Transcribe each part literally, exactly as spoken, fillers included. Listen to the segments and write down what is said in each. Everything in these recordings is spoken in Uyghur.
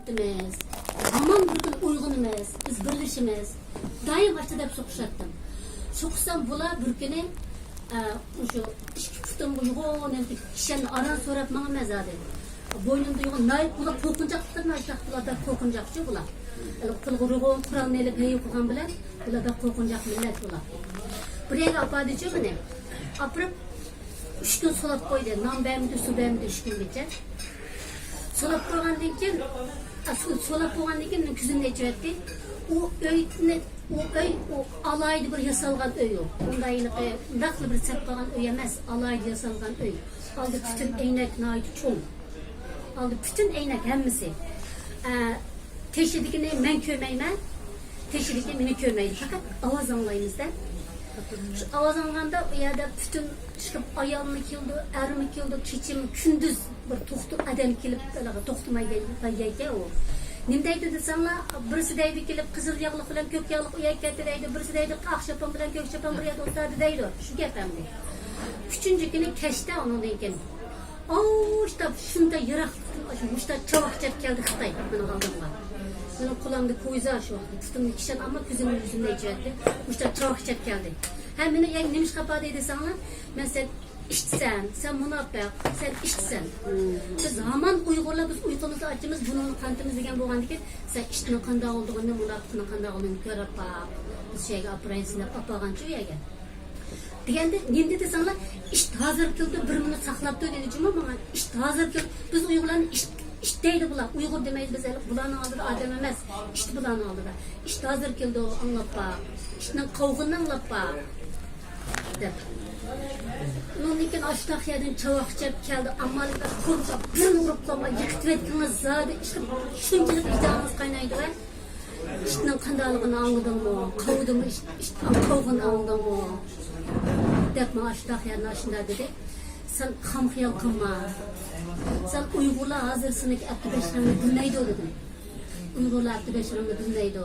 ئىمىز، ھامان بىر كۈنى ئويغىنىمىز، بىز بىرلىشىمىز. دائىم ئاشۇ دەپ سوقۇشاتتىم. سوقۇشسام بۇلار بىر كۈنى، ئە، مۇشۇ ئىككى پۇتۇم يوغان كىشەننى ئاران سوراپ ماڭىمەن زادى. بوينۇمدا يوغان نايىت بۇلار قورقۇنچاقلىقتىن ئاشتاق بۇلار بەك قورقۇنچاقچۇ بۇلار. قولىغا يوغان قورالنى ئېلىپ ھەي قىلغان بىلەن بۇلار بەك قورقۇنچاق مىللەت بۇلار. بىر يەرگە ئاپاردىچۇ مېنى. ئاپىرىپ ئۈچ كۈن سولاپ قويدى. نان بەرمىدى، سۇ بەرمىدى ئۈچ كۈنگىچە. سولاپ قويغاندىن كېيىن، ئا، سۇ-، سولاپ بولغاندىن كېيىن مېنىڭ كۆزۈمنى ئېچىۋەتتى. ئۇ ئۆينى، ئۇ ئۆي، ئۇ ئالاھىدە بىر ياسالغان ئۆي ئۇ. ئۇنداق ھېلىقى، ئۇنداقلا بىر سېلىپ قالغان ئۆي ئەمەس، ئالاھىدە ياسالغان ئۆي. ئالدى پۈتۈن ئەينەك ناھايىتى چوڭ. ئالدى پۈتۈن ئەينەك ھەممىسى. ئە، تېشىدىكىنى مەن كۆرمەيمەن، تېشىدىكى مېنى كۆرمەيدۇ. پەقەت ئاۋاز ئاڭلايمىز-دە. شۇ ئاۋاز ئاڭلىغاندا ئۇ يەردە پۈتۈن چىقىپ ئايالمۇ كېلىدۇ، ئەرمۇ كېلىدۇ، كېچىمۇ كۈندۈز بىر توختىماي ئادەم كېلىپ توختىماي كەلگەنكەن ئۇ. نېمە دەيدۇ دېسەڭلار، بىرسى دەيدۇ كېلىپ قىزىل ياغلىق بىلەن كۆك ياغلىق ئۇ يەرگە كەتتى دەيدۇ، بىرسى دەيدۇ ئاق شاپان بىلەن كۆك شاپان بىر يەردە ئولتۇردى دەيدۇ. شۇ گەپ ئەمدى. ئۈچىنچى كۈنى كەچتە ئۇنىڭدىن كېيىن ئاۋۇشتا شۇنداق يىراقلىقتىن ئاشۇ مۇشتا چاۋاك چەپ كەلدى خىتاي مېنىڭ ئالدىمغا. مېنىڭ قولۇمدا پويزا شۇ ۋاقىتتا. پۇتۇمنى كىشەن ئالما كۆزۈمنى يۈزۈمنى ئېچىۋەتتى. مۇشتا چاۋاك چەپ كەلدى. ھە، مېنى يەنە نېمىشقا ئاپاردى دېسەڭلار، مەن سەن ئىتسەن، سەن مۇناپىق، سەن ئىتسەن. بىز ھامان ئۇيغۇرلار، بىز ئۇيقۇمىزنى ئاچىمىز، بۇرنىنى قانىتىمىز دېگەن بولغاندىكىن، سەن ئىتنىڭ قانداق بولىدىغىنىنى، مۇناپىقنىڭ قانداق بولىدىغىنىنى كۆرۈپ باق. بىز شۇ يەرگە ئاپىرايسەن دەپ ئاپارغانچۇ ئۇ يەرگە. دېگەندە نېمە دېدى دېسەڭلار، ئىت ھازىر كېلىدۇ، بىر مىنۇت ساقلاپ تۇر دېدى جۇمۇ ماڭا. ئىت ھازىر كېلىدۇ. بىز ئۇيغۇرلارنى ئىت، ئىت دەيدۇ بۇلار. ئۇيغۇر دېمەيدۇ بىز، ھېلىقى بۇلارنىڭ ئالدىدا ئادەم ئەمەس. ئىت بۇلارنىڭ ئالدىدا. ئىت ھازىر كېلىدۇ، ئاڭلاپ باق. ئىتنىڭ قاۋىقىنى ئاڭلاپ باق. دەپ. ئۇنىڭدىن كېيىن ئاشتاق يەردىن چاۋاك چەپ كەلدى. ئامما قورساق بىرنى ئۇرۇپ قالما، يىقىتىۋەتكىڭىز زادى. ئىشقىلىپ شۇنچىلىك ۋىجدانىڭىز قاينايدۇ ۋە ئىتنىڭ قانداقلىقىنى ئاڭلىدىڭمۇ؟ قاۋىدىمۇ ئىت، ئىت قاۋىغىنى ئاڭلىدىڭمۇ؟ دەپ ماڭا ئاشۇنداق يەردىن ئاشۇنداق دېدى. سەن خام خىيال قىلما. سەن ئۇيغۇرلار ھازىر سېنىڭكى ئەپتى بەشىرىڭنى بىلمەيدۇ دېدىم. ئۇيغۇرلار ئەپتى بەشىرىڭنى بىلمەيدۇ.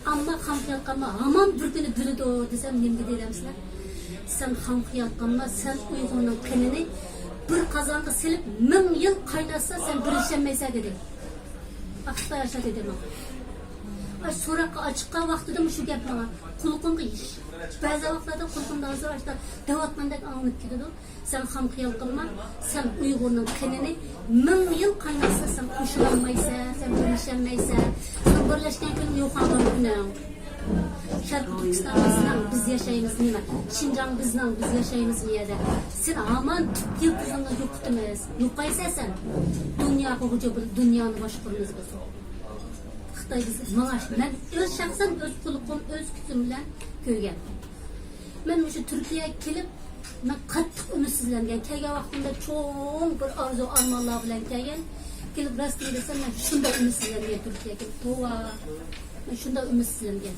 ئەمما خام خىيال قىلما، ھامان بىر كۈنى بىلىدۇ دېسەم نېمىگە دېدىم سىلەر؟ سەن خام خىيال قىلما، سەن ئۇيغۇرنىڭ قېنىنى بىر قازانغا سېلىپ مىڭ يىل قايناتسا سەن بىرلىشەلمەيسەن دېدى. ئاقسىتا ياشا دېدى ماڭا. ئاش سوراققا ئاچىققان ۋاقتىدىمۇ شۇ گەپ ماڭا. قۇلىقىمغا، بەزى ۋاقىتلاردا قۇلىقىمدا ھازىر ئاشتا دەۋاتقاندەك ئاڭلىنىپ كېتىدۇ. سەن خام خىيال قىلما، سەن ئۇيغۇرنىڭ قېنىنى مىڭ يىل قايناتسا سەن قوشۇلالمايسەن، سەن بىرلىشەلمەيسەن. سەن بىرلەشكەن كۈنۈڭ يوقالغان كۈنۈڭ. شەرقىي تۈركىستان بىزنىڭ، بىز ياشايمىز نېمە؟ شىنجاڭ بىزنىڭ، بىز ياشايمىز بۇ يەردە. سېنى ھامان تۈپ يىلتىزىڭنى يوقىتىمىز. يوقايسەن سەن. دۇنياغا غۇجا بولۇپ دۇنيانى باشقۇرىمىز بىز. خىتاي بىز ماڭاش. مەن ئۆز شەخسەن ئۆز قۇلىقىم، ئۆز كۆزۈم بىلەن كۆرگەن. مەن مۇشۇ تۈركىيەگە كېلىپ، مەن قاتتىق ئۈمىدسىزلەنگەن. كەلگەن ۋاقتىمدا چوڭ بىر ئارزۇ ئارمانلار بىلەن كەلگەن. كېلىپ راستىنى دېسەم، مەن شۇنداق ئۈمىدسىزلەنگەن تۈركىيەگە كېلىپ. توۋا. مەن شۇنداق ئۈمىدسىزلەنگەن.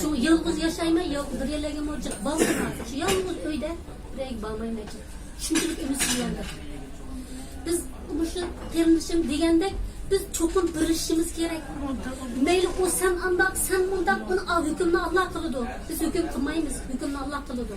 شۇڭا يالغۇز ياشايمەن، يالغۇز بىر يەرلەرگىمۇ جىق بارمايمەن. شۇ يالغۇز ئۆيدە بىر يەرگە بارمايمەن. شۇنچىلىك ئۈمىدسىزلەندىم. بىز مۇشۇ قېرىندىشىم دېگەندەك، بىز چوقۇم بىرلىشىشىمىز كېرەك. مەيلى ئۇ سەن ئانداق، سەن مۇنداق، ئۇنى ئا-، ھۆكۈمنى ئاللا قىلىدۇ. بىز ھۆكۈم قىلمايمىز، ھۆكۈمنى ئاللا قىلىدۇ.